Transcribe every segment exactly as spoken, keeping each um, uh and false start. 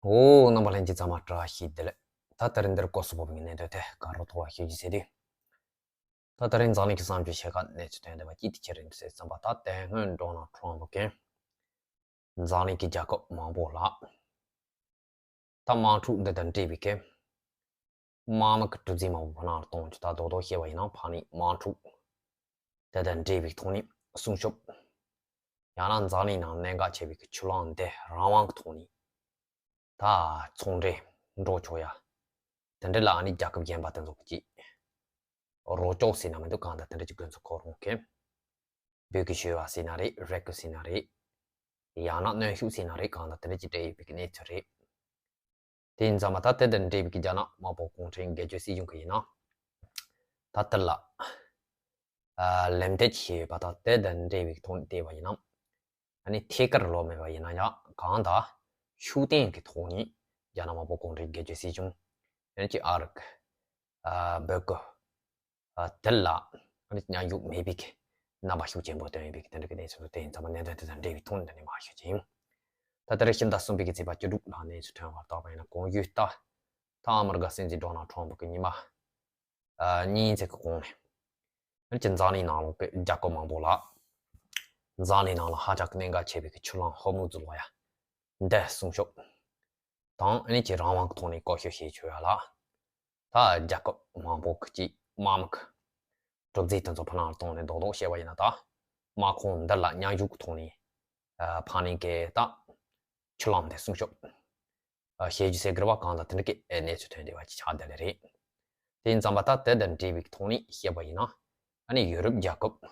འོ། རྣམ་པ་ལྷན་རྒྱས་ཚང་མ་བཀྲ་ཤིས་བདེ་ལེགས། ད་དེ་རིང་འདིར་སྐོར་སུ་བབས་པའི་གནད་དོན་དེ་ག་རོ་ཐོག་ལ་ཤོད་རྒྱུ་ཟེར་དུས། ད་དེ་རིང་འཛམ་གླིང་གི་གསར་འགྱུར་ཆེ་ཁག་གནས་ཚུལ་ཐོན་བསྡད་པ་གཅིག་དེ་ཁྱེད་རང་ཚོས་བསམ་པ། ད་དེ་སྔོན་ཌོ་ནལ་ཊམ་པ་གིས་འཛམ་གླིང་གི་རྒྱལ་ཁབ་མང་པོ་ལ། ད་དམག་འཁྲུག་འདི་དང་འབྲེལ་བའི་གི་དམག་མི་གི་གྲུ་གཟིངས་མང་པོ་ཕར་ནང་གཏོང་རྒྱུ། ད་རྡོག་རྡོག་བཤད་པ་ཡིན་ན་ཕར་ནས་དམག་འཁྲུག་དེ་དང་འབྲེལ་བའི་ཐོག་ནས་སྲུང་སྐྱོབ། ཡང་ན་འཛམ་གླིང་ནང་གནད་འགག་ཆེ་བའི་གི་ཆུ་གླང་དེ་རང་དབང་གི་ཐོག་ནས་ད་ཚོང་འབྲེལ་འགྲོ་ཆོག་ཡ། དེ་འདྲ་ལ་ཨ་ནི་རྒྱལ་ཁབ་གཞན་པ་དེ་ཚོ་གི་ཅིག་རོགས་སྐྱོར་ཟེར་ན་མི་འདུག། གང་ལྟར་དེ་འདྲ་ཅིག་དགོས་ཚུལ་ཁོ་རང་གིས་འབོད་སྐུལ་ཞུས་པ་ཟེར་ན་རེད། རེ་སྐུལ་ཟེར་ན་རེད། ཡང་ན་གནོན་ཤུགས་ཟེར་ན་རེད། གང་ལྟར་དེ་འདྲ་ཅིག་སྤྲད་ཡོད་པའི་གི་གནས་ཚུལ་རེད། དེ་ཡིན་ཙང་མ་ད་དེ་དང་འབྲེལ་བའི་གི་རྒྱ་ནག་དམར་པོ་གུང་ཁྲན་སྒེར་གཅོད་སྲིད་གཞུང་གི་ཡིན་ན། ད་དེ་ལ་ཨ་ལན་འདེབས་བྱས་ཡོད་པ་དང་། དེ་དང་འབྲེལ་བའི་ཐོག་ནས་བལྟས་པ་ཡིན་ན། ཨ་ནི་ཐད་ཀར་ལོག་མེད་པ་ཡིན་ན་ཡང་། གང་ལྟར་ཤུགས་ལྡན་གྱི་ཐོག་ནས་རྒྱ་ནག་དམར་པོ་གུང་ཁྲན་སྒེར་གཅོད་སྲིད་གཞུང་ཨ་ནི་ཅིག་ཨ་རི་གི་ཨ་འབོད་སྐུལ་ཨ་དེ་ལ་ཨ་ནི་མཉམ་ཞུགས་མེད་པའི་གི་རྣམ་པ་ཤུགས་ཆེན་པོ་སྟོན་ཡོད་པའི་གི་དེ་འདྲ་གི་གནས་ཚུལ་དེ་ཡིན་ཙང་མ། གནད་དོན་དེ་དང་འབྲེལ་བའི་ཐོག་ནས་འདི་ནས་མར་ཞུ་རྒྱུ་ཡིན། ད་ལྟ་རེ་ཕྱི་ཟླ་གསུམ་པའི་གི་ཚེས་པ་བཅུ་དྲུག་ལ་གནས་ཚུལ་ཐོན་པར་བལྟས་པ་ཡིན་ན། གོང་ཞུས་ལྟར་ད་ཨ་མི་རི་ཀ་སྲིད་འཛིན་ཌོ་ནལ་ཊམ་པ་གིས་ཉི་མ་ཨ་གཉིས་ཙམ་གི་གོང་ནས་ཨ་ནི་ཅིག་འཛམ་གླིང་ནང་ལོགས་ཀྱི་རྒྱལ་ཁབ་མང་པོ་ལ། འཛམ་གླིང་ནང་ལ་ཧ་ཅང་གི་གནད་འགག་ཆེ་བའི་གི་ཆུ་གླང་ཧོར་མུ་ཛི་ལོགས་ཡ་འདི་སྲུང་སྐྱོབ་དང་ཨ་ནི་ཅིག་རང་དབང་གི་ཐོག་ནས་བཀོལ་སྤྱོད་བྱེད་ཆོག་ཡ་ལ། ད་རྒྱལ་ཁབ་མང་པོ་གི་ཅིག་དམག་མི་གི་གྲུ་གཟིངས་དེ་ཚོ་ཕར་ནང་གཏོང་ནས། རྡོག་རྡོག་བཤད་པ་ཡིན་ན། ད་དམག་ཁོངས་འདི་ལ་མཉམ་ཞུགས་ཀྱི་ཐོག་ནས་ཨ་ཕར་ནས་གི་ད་ཆུ་གླང་དེ་སྲུང་སྐྱོབ་ཨ་བྱེད་རྒྱུ་ཟེར་གི་རེད་པ། གང་ལྟར་དེ་འདྲ་གི་ཨ་གནས་ཚུལ་ཐོན་བསྡད་པ་ཅིག་ཆགས་བསྡད་ལེ་རེད། དེ་ཡིན་ཙང་མ་ད་དེ་དང་འབྲེལ་བའི་ཐོག་ནས་བཤད་པ་ཡིན་ན། ཨ་ནི་ཡུ་རོབ་རྒྱལ་ཁབ།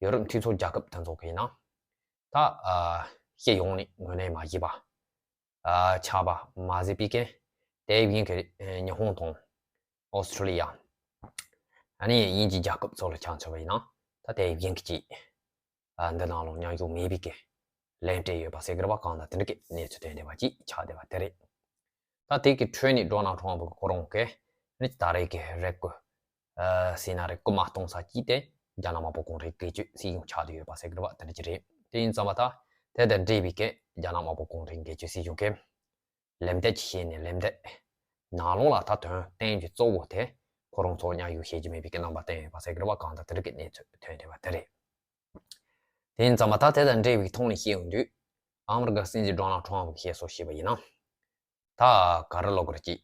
ཡུ་རོབ་མཐུན་ཚོགས་རྒྱལ་ཁབ་དེ་ཚོ་གི་ཡིན་ན། ད་ཨ་སྤྱི་ཡོངས་ནས་ངོས་ལེན་མ་བྱས་པ་ཨ་ཆགས་པ་མ་ཟད་པའི་གི། དེ་བཞིན་གི་ཨ་ཉི་ཧོང་དང་ཨོ་སི་ཁྲུ་ལི་ཡ། ཨ་ནི་དབྱིན་ཇིའི་རྒྱལ་ཁབ་ཚོ་ལ་ཆ་མཚོན་པ་ཡིན་ན། ད་དེ་བཞིན་གི་ཅིག་ཨ་འདི་ནང་ལོགས་མཉམ་ཞུགས་མེད་པའི་གི་ལན་སྤྲད་ཡོད་པ་ཟེར་གི་རེད་པ། གང་ལྟར་དེ་འདྲ་གི་གནས་ཚུལ་ཐོན་བསྡད་པ་ཅིག་ཆགས་བསྡད་པ་དེ་རེད། ད་དེ་གི་ཁྲོད་ནས་ཌོ་ནལ་ཊམ་པ་གི་ཁོ་རང་གིས་ནི་ད་རེས་ཀྱི་རེ་སྐུལ་ཨ་ཟེར་ན་རེད། སྐུལ་མ་གཏོང་ས་གཅིག་དེ་རྒྱ་ནག་དམར་པོ་གུང་ཁྲན་སྒེར་གཅོད་སྲིད་གཞུང་ཆགས་བསྡད་ཡོད་པ་ཟེར་གི་རེད་པ། དེ་འདྲ་ཅིག་རེད། དེ་ཡིན་ཙང་མ་ད་དེ་དང་འབྲེལ་བའི་གི་རྒྱ་ནག་དམར་པོ་གུང་ཁྲན་སྒེར་གཅོད་སྲིད་གཞུང་གིས་ལན་འདེབས་ཅིག་བྱས་ནས། ལན་འདེབས་ནང་ལོགས་ལ་ད་དོན་བསྟན་རྒྱུ་གཙོ་བོ་དེ་ཁོ་རང་ཚོ་མཉམ་ཞུགས་བྱེད་རྒྱུ་མེད་པའི་གི་རྣམ་པ་བསྟན་ཡོད་པ་ཟེར་གི་རེད་པ། གང་ལྟར་དེ་འདྲ་གི་གནས་ཚུལ་ཐོན་བསྡད་པ་དེ་རེད། དེ་ཡིན་ཙང་མ་ད་དེ་དང་འབྲེལ་བའི་ཐོག་ནས་བཤད་ཡོང་དུས། ཨ་མི་རི་ཀ་སྲིད་འཛིན་ཌོ་ནལ་ཊམ་པ་གིས་བཤད་སྲོལ་བྱས་པ་ཡིན་ན། ད་ག་རེ་ལབ་དགོས་རེད། ཅིག་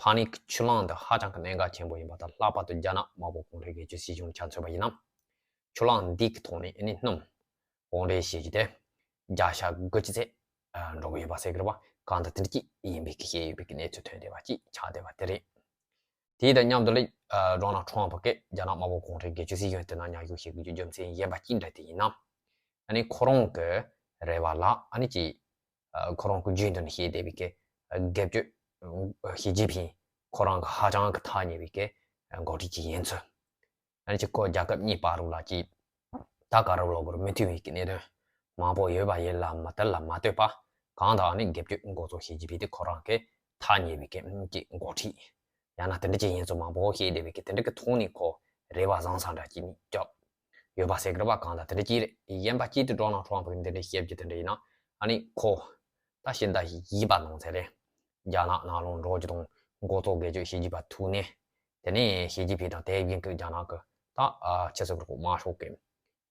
ཕར་ནས་ཆུ་གླང་འདི་ཧ་ཅང་གི་གནད་འགག་ཆེན་པོ་ཡིན་པ་དང་། ལྷག་པར་དུ་རྒྱ་ནག་དམར་པོ་གུང་ཁྲན་སྒེར་གཅོད་སྲིད་གཞུང་ཆ་མཚོན་པ་ཡིན་ན། ཆུ་གླང་འདི་གི་ཐོག་ནས་ཨ་ནི་སྣུམ་གོང་འདྲེན་བྱེད་རྒྱུ་དེ་བརྒྱ་ཆ་དགུ་བཅུ་ཙམ་འགྲོ་གི་ཡོད་པ་ཟེར་གི་རེད་པ། གང་ལྟར་དེ་འདྲ་ཅིག་ཡིན་པའི་གི་བཤད་ཡོད་པའི་གི་གནས་ཚུལ་ཐོན་བསྡད་པ་ཅིག་ཆགས་བསྡད་པ་དེ་རེད། དེ་དང་མཉམ་དུ་ལ་ཨ་ཌོ་ནལ་ཊམ་པ་གིས་རྒྱ་ནག་དམར་པོ་གུང་ཁྲན་སྒེར་གཅོད་སྲིད་གཞུང་དེ་ནང་མཉམ་ཞུགས་བྱེད་དགོས་རྒྱུ་རྒྱུ་མཚན་གཞན་པ་གཅིག་འདྲ་དེ་ཡིན་ན། ཨ་ནི་ཁོ་རང་གི་རེ་བ་ལ། ཨ་ནི་ཅིག་ཨ་ཁོ་རང་གི་རྒྱུན་དུ་ནས་བྱེད་བསྡད་པའི་གི་སྒེར་གཅོད་ཞི་ཅིན་ཕིང་ཁོ་རང་གི་ཧ་ཅང་གི་ཐག་ཉེ་བའི་གི་འགོ་ཁྲིད་ཅིག་ཡིན་ཚུལ། ཨ་ནི་ཅིག་ཁོ་རྒྱལ་ཁབ་གཉིས་བར་ལ་ཅིག་ད་ག་རེ་ལབ་དགོས་རེད། མི་མཐུན་པའི་གི་གནད་དོན་མང་པོ་ཡོད་པ་ཡིན་ལ། མ་དེ་ལ་མ་ལྟོས་པར་གང་ལྟར་ཨ་ནི་སྒེར་གཅོད་འགོ་གཙོ་ཞི་ཅིན་ཕིང་དེ་ཁོ་རང་གི་ཐག་ཉེ་བའི་གི་ཅིག་འགོ་ཁྲིད། ཡང་ན་དེ་འདྲ་ཅིག་ཡིན་ཚུལ་མང་པོ་བཤད་བསྡད་པའི་གི་དེ་འདྲ་གི་ཐོག་ནས་ཁོ་རེ་བ་བཟང་ས་འདྲ་ཅིག་ནས་བརྒྱབ་ཡོད་པ་ཟེར་གི་རེད་པ། གང་ལྟར་དེ་འདྲ་ཅིག་རེད། གཞན་པ་གཅིག་ཏུ་ཌོ་ནལ་ཊམ་པ་གིས་འདི་འདྲ་བཤད་རྒྱུ་དེ་འདྲ་ཡིན་ན། ཨ་ནི་ཁོ་ད་ཕྱི་ཟླ་བཞི་པ་ནང་ཚུད་ལ་རྒྱ་ནག་ནང་ལོགས་འགྲོ་རྒྱུ་དང་། འགོ་གཙོ་སྒེར་གཅོད་ཞི་ཅིན་ཕིང་ཐུག་ནས། དེ་ནས་ཞི་ཅིན་ཕིང་དང་དེ་བཞིན་གྱི་རྒྱ་ནག་གི་ད་ཨ་ཕྱི་སྲིད་ལྷན་ཁང་དམར་ཤོག་གི་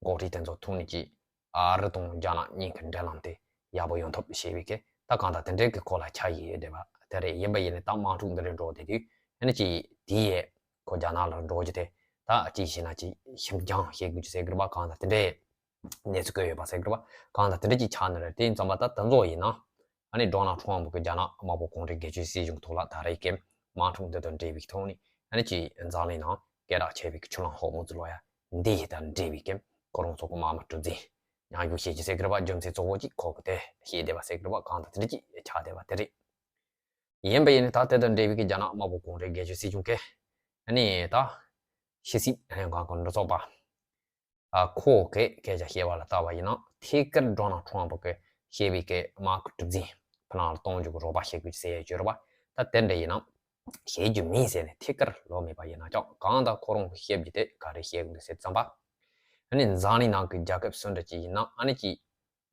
འགོ་ཁྲིད་དེ་ཚོ་ཐུག་ནས་ཅིག་ཨ་རི་དང་རྒྱ་ནག་གཉིས་ཀྱི་འབྲེལ་ལམ་དེ་ཡག་པོ་ཡོང་ཐབས་བྱེད་པའི་གི། ད་གང་ལྟར་དེ་འདྲའི་གི་ཁོ་ལ་ཆ་ཡི་ཡོད་བསྡད་པ་དེ་རེད། ཡིན་པ་ཡིན་ནའི་ད་དམག་འཁྲུག་འདི་འདྲ་འགྲོ་བསྡད་དུས། ཨ་ནི་ཅིག་དེ་ཡས་ཁོ་རྒྱ་ནག་ལ་འགྲོ་རྒྱུ་དེ་ད་ཅིག་བྱས་ན་ཅིག་ཞིབ་འཇམ་བྱེད་དགོས་རྒྱུ་ཟེར་གི་རེད་པ། གང་ལྟར་དེ་འདྲའི་གནས་ཚུལ་བཀོད་ཡོད་པ་ཟེར་གི་རེད་པ། གང་ལྟར་དེ་འདྲ་ཅིག་ཆགས་ནི་རེད། དེ་ཡིན་ཙང་མ་ད་དེ་ཚོ་ཡིན་ན། ཨ་ནི་ཌོ་ནལ་ཊམ་པ་གིས་རྒྱ་ནག་དམར་པོ་གུང་ཁྲན་སྒེར་གཅོད་སྲིད་གཞུང་ཐོག་ལ་ད་རེས་ཀྱི་དམག་འཁྲུག་འདི་དང་འབྲེལ་བའི་ཐོག་ནས། ཨ་ནི་ཅིག་འཛམ་གླིང་ནང་སྐད་གྲགས་ཆེ་བའི་གི་ཆུ་གླང་ཧོར་མུ་ཛི་ལོགས་ཡ་འདི་ཡི་དང་འབྲེལ་བའི་གི་ཁོ་རང་ཚོ་གི་དམག་མི་གྲུ་གཟིངས་མཉམ་ཞུགས་བྱེད་རྒྱུ་ཟེར་གི་རེད་པ། རྒྱུ་མཚན་གཙོ་བོ་གཅིག་ཁོ་གིས་དེ་བཤད་བསྡད་པ་ཟེར་གི་རེད་པ། གང་ལྟར་དེ་འདྲ་ཅིག་ཆགས་བསྡད་པ་དེ་རེད། ཡིན་པ་ཡིན་ནའི་ད་དེ་དང་འབྲེལ་བའི་གི་རྒྱ་ནག་དམར་པོ་གུང་ཁྲན་སྒེར་གཅོད་སྲིད་གཞུང་གིས། ཨ་ནི་ད་ཕྱི་སྲིད་ལྷན་ཁང་གི་འགོ་ཁྲིད་པ་ཨ་ཁོ་གིས་སྐད་ཆ་བཤད་པ་ལ་ལྟ་བ་ཡིན་ན། ཐད་ཀར་ཌོ་ནལ་ཊམ་པ་གིས་བཤད་པའི་གི་དམག་གི་གྲུ་གཟིངས་ཕར་ནང་ལ་གཏོང་རྒྱུ་གི་རོགས་པ་བྱེད་དགོས་ཟེར་ཡ་ཅིག་ཡོད་རེད་པ། ད་དེ་འདྲ་ཡིན་ན་བྱེད་རྒྱུ་མིན་ཟེར་ནས་ཐད་ཀར་ལབ་མེད་པ་ཡིན་ན་ཀྱང་། གང་ལྟར་ཁོ་རང་གིས་བཤད་རྒྱུ་དེ་ག་རེ་བཤད་གི་འདུག་ཟེར་ཙམ་པ། ཨ་ནི་འཛམ་གླིང་ནང་གི་རྒྱལ་ཁབ་སུ་འདྲ་ཅིག་ཡིན་ན། ཨ་ནི་ཅིག་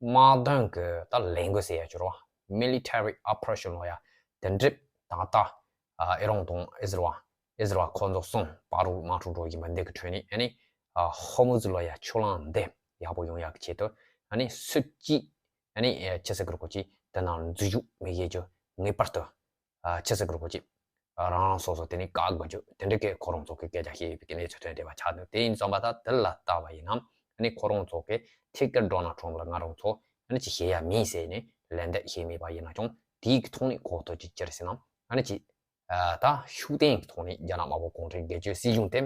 དམག་དོན་གྱི་ད་ལས་འགུལ་ཟེར་ཡ་ཅིག་ཡོད་རེད་ military operation ལོ་ཡ་དེ་འདྲ་ད་ལྟ་ཨ་ཨི་རན་དང་ཨི་ཟི་རལ་ཨི་ཟི་རལ་ཁོ་ཚོ་གསུམ་བར་དུ་དམག་འཁྲུག་འགྲོ་བཞིན་པ་འདི་གི་ཁྲོད་ནས་ཨ་ནི་ཨ་ཧོར་མུ་ཛི་ལོ་ཡ་ཆུ་ལམ་འདི་ཡག་པོ་ཡོང་ཡག་གི་ཆེད་དུ་ཨ་ནི་སུ་གཅིག་ཨ་ནི་ཨེ་ཆི་ཟེར་གི་རེད་གོ་ཅིག་དེ་ནང་འཛུལ་ཞུགས་མི་བྱེད་རྒྱུ་ངེས་པར་དུ་ཨ་ཆི་ཟེར་གི་རེད་གོ་ཅིག་ཨ་རང་རང་སོ་སོ་དེ་ནས་བཀག་དགོས་རྒྱུ་དེ་འདྲ་གི་ཁོ་རང་ཚོ་གི་སྐད་ཆ་བཤད་ཡོད་པའི་གི་གནས་ཚུལ་ཐོན་བསྡད་པ་ཆགས་འདུག་དེ་ཡིན་ཙམ་པ་ད་དེ་ལ་ལྟ་བ་ཡིན་ན་ཨ་ནི་ཁོ་རང་ཚོ་གི་ཐད་ཀར་ཌོ་ནལ་ཊམ་ལ་ང་རང་ཚོ་ཨ་ནི་ཅི་བྱེད་ཡ་མིན་ཟེར་ནས་ལན་འདེབས་བྱས་མེད་པ་ཡིན་ན་ཀྱང་དེའི་གི་ཐོག་ནས་གོ་ཐོས་ཅིག་ཅི་རེད་ཟེར་ན་ཨ་ནི་ཅི་ཨ་ད་ཤུགས་ལྡན་གྱི་ཐོག་ནས་རྒྱ་ནག་དམར་པོ་གུང་ཁྲན་སྒེར་གཅོད་སྲིད་གཞུང་དེ་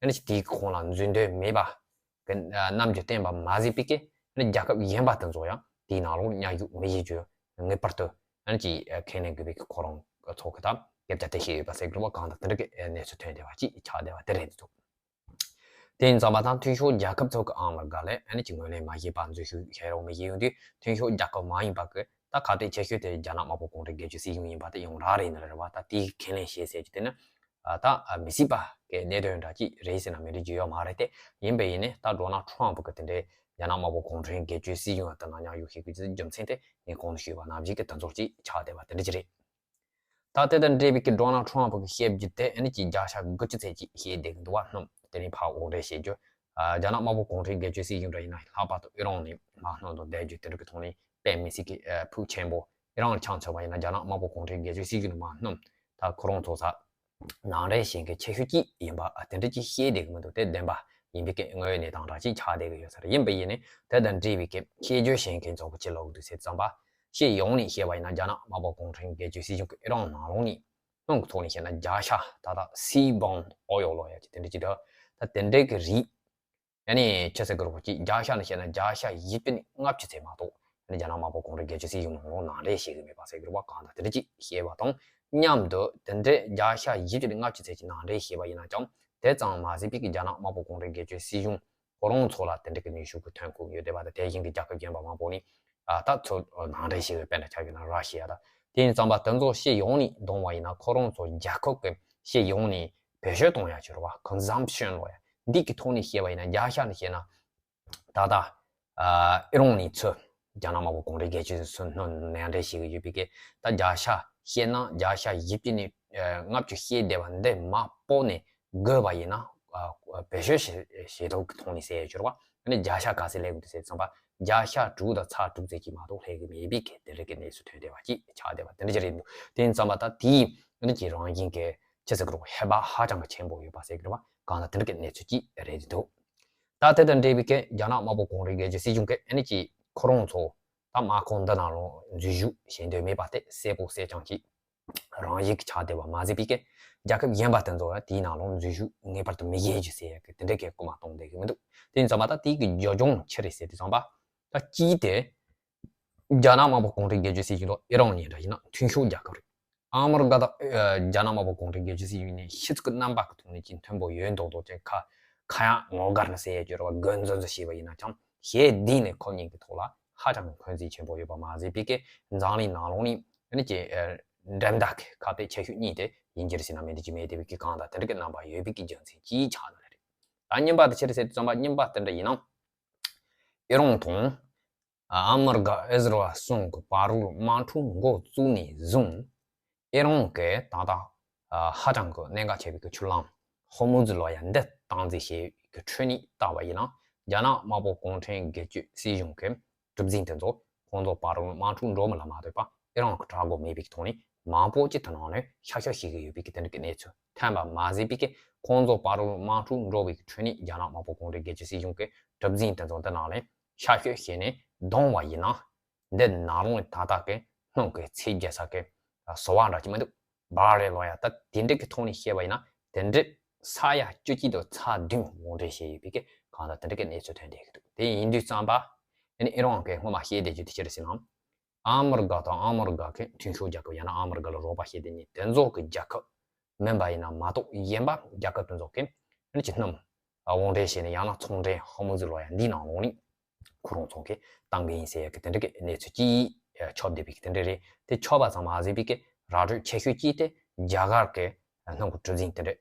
ཨ་ནི་ཅི་དེའི་གི་ཁོངས་ལ་འཛུལ་འདོད་མེད་པ། གི་རྣམ་འགྱུར་བསྟན་པ་མ་ཟད་པའི་གི་རྒྱལ་ཁབ་གཞན་པ་དེ་ཚོ་ཡང་དེའི་ནང་ལོགས་མཉམ་ཞུགས་མི་བྱེད་རྒྱུ་ངེས་པར་དུ་ཨ་ནི་ཅིག་ཁས་ལེན་དགོས་པའི་གི་ཁོ་རང་ཚོ་གི་ད་སྐད་ཆ་དེ་བཤད་ཡོད་པ་ཟེར་དགོས་པ་གང་དང་དེ་འདྲ་གི་གནས་ཚུལ་ཐོན་བསྡད་པ་ཅིག་ཆགས་བསྡད་པ་དེ་རེད་འདུག་དེ་ཡིན་ཙམ་པ་དང་མཐུན་ཕྱོགས་རྒྱལ་ཁབ་ཚོ་གི་ཨ་མི་རི་ཀ་ལ་ཨ་ནི་ཅིག་ངོས་ལེན་མ་བྱས་པ་འཛུལ་ཞུགས་བྱེད་རོགས་མི་བྱེད་ཡོང་དུས་མཐུན་ཕྱོགས་རྒྱལ་ཁབ་མ་ཡིན་པ་གི་ད་ཁ་གཏད་ཆེ་ཤོས་དེ་རྒྱ་ནག་དམར་པོ་གུང་ཁྲན་སྒེར་གཅོད་སྲིད་གཞུང་ཡིན་པ་དེ་ཡོངས་གྲགས་རེད་ནི་རེད་བ། ད་དེའི་ཁས་ལེན་བྱེད་ཟེར་རྒྱུ་དེ་ནི་ཨ་ད་ཨ་མི་སྲིད་པ་གི་གནད་དོན་འདྲ་ཅིག་རེད་ཟེར་ན་མི་འགྲིག་རྒྱུ་ཡོད་མ་རེད་དེ། ཡིན་པ་ཡིན་ནའི་ད་ཌོ་ནལ་ཊམ་ཕུ་གི་དེ་འདྲའི་རྒྱ་ནག་དམར་པོ་གུང་ཁྲན་སྒེར་གཅོད་སྲིད་གཞུང་ལ་ད་ནང་མཉམ་ཞུགས་བྱེད་དགོས་ཀྱི་རྒྱུ་མཚན་དེ་ངས་གོང་དུ་ཞུས་པ་ནང་བཞིན་གི་དེ་ཚོ་ཅིག་ཆགས་བསྡད་པ་དེ་འདྲ་ཅིག་རེད། ད་དེ་དང་འབྲེལ་བའི་གི་ཌོ་ནལ་ཊམ་ཕུ་གི་བཤད་རྒྱུ་དེ་ཨ་ནི་ཅིག་བརྒྱ་ཆ་དགུ་བཅུ་ཚད་ཅིག་བཤད་བསྡད་གི་འདུག་བ། སྣུམ་དེ་རིང་ཕར་འོག་འགྲེལ་བཤད་རྒྱུ། ཨ་རྒྱ་ནག་དམར་པོ་གུང་ཁྲན་སྒེར་གཅོད་སྲིད་གཞུང་འདྲ་ཡིན་ན་ལྷག་པར་དུ་ཨི་རན་ནས་དམག་སྣ་དང་བསྡད་རྒྱུ་དེ་འདྲ་གི་ཐོག་ནས་དཔེ་མི་སྲིད་ཀྱི་ཨ་ཕུགས་ཆེན་པོ། ཨི་རན་ཆ་མཚོན་པ་ཡིན་ན་རྒྱ་ནག་དམར་པོ་གུང་ཁྲན་སྒེར་གཅོད་སྲིད་གཞུང་ནས་མར་སྣུམ་ད་ཁོ་རང་ཚོ་ས་ནང་འདྲེན་བྱེད་མཁན་ཆེ་ཤོས་གཅིག་ཡིན་པ་དེ་འདྲ་ཅིག་བཤད་བསྡད་གི་མི་འདུག་དེ་བདེན་པ་ཡིན་པའི་གི་དངོས་ཡོད་གནས་སྟངས་འདྲ་ཅིག་ཆགས་བསྡད་གི་ཡོད་ས་རེད། ཡིན་པ་ཡིན་ནའི་དེ་དང་འབྲེལ་བའི་གི་བཤད་རྒྱུ་བཤད་མཁན་ཚོ་གི་ཅི་ལབ་གི་འདུག་ཟེར་ཙམ་པ། སྤྱི་ཡོངས་ནས་བཤད་པ་ཡིན་ན་རྒྱ་ནག་དམར་པོ་གུང་ཁྲན་སྒེར་གཅོད་སྲིད་གཞུང་གི་ཨི་རན་ནང་ལོགས་ནས་སྣུམ་གི་ཐོག་ནས་བཤད་ན་བརྒྱ་ཆ་ད་ལྟ་སི་བོན་ཨོ་ཡོ་ལོ་ཡ་ཅིག་དེ་འདྲ་ཅིག་འདུག་ད་དེ་འདྲའི་གི་རིགས། ཨ་ནི་ཆི་ཟེར་གི་རེད་གོ་ཅིག་བརྒྱ་ཆ་ནས་བཤད་ན་བརྒྱ་ཆ་བཞི་བཅུ་ནས་ལྔ་བཅུ་ཚད་མ་གཏོགས་ཨ་ནི་རྒྱ་ནག་དམར་པོ་གུང་ཁྲན་སྒེར་གཅོད་སྲིད་གཞུང་ནང་ལོགས་ནང་འདྲེན་བྱེད་ཀྱི་མེད་པ་ཟེར་གི་རེད་བ། གང་ལྟར་དེ་འདྲ་ཅིག་བཤད་པ་དང་མཉམ་དུ་དེ་འདྲའི་བརྒྱ་ཆ་བཞི་བཅུ་ནས་ལྔ་བཅུ་ཚད་ཅིག་ནང་འདྲེན་བྱས་པ་ཡིན་ན་ཀྱང་དེ་ཙམ་མ་ཟད་པའི་གི་རྒྱ་ནག་དམར་པོ་གུང་ཁྲན་སྒེར་གཅོད་སྲིད་གཞུང་ཁོ་རང་ཚོ་ལ་དེ་འདྲ་གི་ནུས་ཤུགས་ཀྱི་ཐོན་ཁུངས་ཡོད་བསྡད་པ་དང་དེ་བཞིན་གི་རྒྱལ་ཁབ་གཞན་པ་མང་པོ་ནས་ཨ་ད་ཚུར་ནང་འདྲེན་བྱེད་པའི་དཔེར་ན་ཆ་བཞག་ན་ར་ཤི་ཡ་དང་དེ་ཡིན་ཙམ་པ་དེ་ཚོ་སྤྱི་ཡོངས་ནས་བསྡོམས་པ་ཡིན་ན་ཁོ་རང་ཚོ་རྒྱལ་ཁབ་ཀྱི་སྤྱི་ཡོངས་ནས་བེད་སྤྱོད་གཏོང་ཡ་ཅིག་རེད་བ། ཀོན་སམ་ཤན་ལབ་ཡ་འདི་གི་ཐོག་ནས་བཤད་པ་ཡིན་ན་བརྒྱ་ཆ་ནས་བཤད་ན་ད་ལྟ་ཨ་ཨི་རན་ནས་ཚུར་རྒྱ་ནག་དམར་པོ་གུང་ཁྲན་སྒེར་གཅོད་ཚུར་སྣུམ་ནང་འདྲེན་བྱེད་ཀྱི་ཡོད་པའི་གི་ད་བརྒྱ་ཆ་བཤད་ན་བརྒྱ་ཆ་བཞི་བཅུ་ནས་ཨ་ལྔ་བཅུ་བཤད་བསྡད་པ་འདི་མར་སྤོ་ནས་བགོས་པ་ཡིན་ན་ཨ་བེད་སྤྱོད་བྱེད་བྱེད་ཐབས་ཀྱི་ཐོག་ནས་ཟེར་ཡ་ཅིག་རེད་བ། ཨ་ནི་བརྒྱ་ཆ་ག་ཚད་སླེབས་ཀྱི་འདུག་ཟེར་ཙམ་པ་བརྒྱ་ཆ་དྲུག་དང་ཚེག་དྲུག་ཙམ་ཅིག་མ་གཏོགས་སླེབས་ཀྱི་མེད་པའི་གི་དེ་འདྲ་གི་གནས་ཚུལ་ཐོན་བསྡད་པ་ཅིག་ཆགས་བསྡད་པ་དེ་འདྲ་ཅིག་རེད་འདུག་དེ་ཡིན་ཙམ་པ་ད་དེའི་ཨ་ནི་ཅིག་རང་བཞིན་གྱི་ཆི་ཟེར་གི་རེད་ཧེ་བག་ཧ་ཅང་གི་ཆེན་པོ་ཡོད་པ་ཟེར་གི་རེད་བ། གང་ལྟར་དེ་འདྲ་གི་གནས་ཚུལ་ཅིག་རེད་འདུག་ད་དེ་དང་འབྲེལ་བའི་གི་རྒྱ་ནག་དམར་པོ་གུང་ཁྲན་སྒེར་གཅོད་སྲིད་གཞུང་གི་ཨ་ནི་ཅིག་ཁོ་རང་ཚོ་ད་དམག་ཁོངས་འདི་ནང་ལོགས་འཛུལ་ཞུགས་བྱེད་འདོད་མེད་པ་དེ་གསལ་པོ་གསལ་རྐྱང་ཅིག་རང་བཞིན་གྱི་ཆགས་བསྡད་པ་མ་ཟད་པའི་གི་རྒྱལ་ཁབ་གཞན་པ་དེ་ཚོ་ཡང་དེའི་ནང་ལོགས་འཛུལ་ཞུགས་ངེས་པར་དུ་མི་བྱེད་རྒྱུ་ཟེར་ཡ་གི་དེ་འདྲ་གི་སྐུལ་མ་གཏོང་བསྡད་ཀྱི་མི་འདུག་དེ་ཡིན་ཙང་མ་ད་དེའི་གི་རྒྱབ་ལྗོངས་ཆི་རེད་ཟེར་དུས་ཙམ་པ། ད་གཅིག་དེ། རྒྱ་ནག་དམར་པོ་གུང་ཁྲན་སྒེར་གཅོད་སྲིད་གཞུང་དང་ཨི་རན་གཉིས་འདྲ་ཡིན་ན་མཐུན་ཕྱོགས་རྒྱལ་ཁབ་རེད། ཨ་མི་རི་ཀ་དང་ཨ་རྒྱ་ནག་དམར་པོ་གུང་ཁྲན་སྒེར་གཅོད་སྲིད་གཞུང་གཉིས་ཕྱི་ཚུལ་གྱི་རྣམ་པ་གི་ཐོག་ནས་ཀྱི་མཐུན་པོ་ཡོད་མདོག་མདོག་ཅན་ཁ་ཁ་ཡག་ངོ་དགར་ནས་ཟེར་ཡས་ཀྱི་རེད་བ། རྒོལ་འཛིང་འཛིང་བྱས་པ་ཡིན་ན་ཀྱང་ཞེ་འདི་ནས་ཁོ་གཉིས་ཀྱི་ཐོག་ལ་ཧ་ཅང་གི་འཁོན་འཛིན་ཆེན་པོ་ཡོད་པ་མ་ཟད་པའི་གི་འཛམ་གླིང་ནང་ལོགས་ནས་ཨ་ནི་ཀྱི་ཨ་འགྲན་ཟླ་གི་ཁ་གཏད་ཆེ་ཤོས་གཉིས་དེ་ཡིན་གྱི་རེད་ཟེར་ན་མི་འགྲིག་གི་མེད་བསྡད་པའི་གི་གང་ལྟར་དེ་འདྲ་གི་རྣམ་པ་ཡོད་པའི་གི་རྒྱུ་མཚན་གྱིས་ཆགས་ནི་རེད། ད་གཉིས་པ་དེ་ཆི་རེད་ཟེར་དུས་ཙམ་པ་གཉིས་པ་དེ་འདྲ་ཡིན་ན་ཨི་རན་དང་། ཨ་མི་རི་ཀ་ཨི་ཟི་རལ་གསུམ་གྱི་བར་དུ་དམག་འཁྲུག་འགོ་བཙུགས་ནས་བཟུང་ཨི་རན་གྱིས་ད་ལྟ་ཨ་ཧ་ཅང་གི་གནད་འགག་ཆེ་བའི་གི་ཆུ་ལམ་ཧོར་མུ་ཛི་ལོ་ཡ་འདི་སྟངས་འཛིན་བྱེད་ཀྱི་ཁྲོད་ནས་བལྟས་པ་ཡིན་ན་རྒྱ་ནག་དམར་པོ་གུང་ཁྲན་སྒེར་གཅོད་སྲིད་གཞུང་གི་གྲུ་གཟིངས་དེ་ཚོ་ཁོང་ཚོ་བར་དུ་དམག་འཁྲུག་འགྲོ་མི་ལ་མ་ལྟོས་པ་ཨི་རན་གྱི་དྲག་པོ་མེད་པའི་གི་ཐོག་ནས་མང་པོ་ཅིག་དེ་ནང་ནས་ཤར་ཤར་བྱེད་ཀྱི་ཡོད་པའི་གི་དེ་འདྲ་གི་གནས་ཚུལ་ཐོན་པ་མ་ཟད་པའི་གི་ཁོང་ཚོ་བར་དུ་དམག་འཁྲུག་འགྲོ་བའི་གི་ཁྲོད་ནས་རྒྱ་ནག་དམར་པོ་གུང་ཁྲན་སྒེར་གཅོད་སྲིད་གཞུང་གི་གྲུ་གཟིངས་དེ་ཚོ་འདི་ནང་ནས་ཤར་བསྐྱོད་བྱས་ནས་བརྡུངས་པ་ཡིན་ན། འདི་ནང་ལོགས་ནས་ད་ལྟ་གི་སྣུམ་གི་ཚད་རྒྱས་ས་གི་ཟོ་བ་འདྲ་ཅིག་མི་འདུག་བ་རེད་ལོ་ཡ། ད་དེ་འདྲ་གི་ཐོག་ནས་བཤད་པ་ཡིན་ན་དེ་འདྲ་ས་ཡ་བཅུ་གཅིག་དང་ཚེག་བདུན་དབང་འབྲེལ་བྱས་ཡོད་པའི་གི་གང་ལྟར་དེ་འདྲ་གི་གནས་ཚུལ་ཐོན་བསྡད་ཀྱི་འདུག་དེ་ཡིན་དུས་ཙམ་པ་ཨ་ནི་ཨི་རན་གི་སྔོན་མ་བཤད་བསྡད་རྒྱུ་དེ་ཅི་རེད་ཟེར་ན། ཨ་མི་རི་ཀ་དང་ཨ་མི་རི་ཀ་གི་མཐུན་ཕྱོགས་རྒྱལ་ཁབ་ཡང་ན་ཨ་མི་རི་ཀ་ལ་རོགས་པ་བྱེད་མཁན་དེ་ཚོ་གི་རྒྱལ་ཁབ་མིན་པ་ཡིན་ན་མ་གཏོགས་གཞན་པ་རྒྱལ་ཁབ་དེ་ཚོ་གི་ཨ་ནི་ཅི་སྣུམ་དབང་འབྲེལ་བྱས་ནས་ཡང་ན་ཚོང་འབྲེལ་ཧོར་མུ་ཛི་ལོ་ཡ་འདིའི་ནང་ལོགས་ནས་ཁོ་རང་ཚོ་གི་བཏང་གི་ཡིན་ཟེར་ཡ་གི་དེ་འདྲ་གི་གནས་ཚུལ་ཅིག་ཁྱབ་བསྡད་པའི་གི་དེ་འདྲ་རེད། དེ་ཁྱབ་པ་ཙམ་མ་ཟད་པའི་གི་ར་སྤྲོད་ཆེ་ཤོས་ཅིག་དེ་རྒྱ་གར་གི་སྣུམ་གི་གྲུ་གཟིངས་དེ་འདྲ་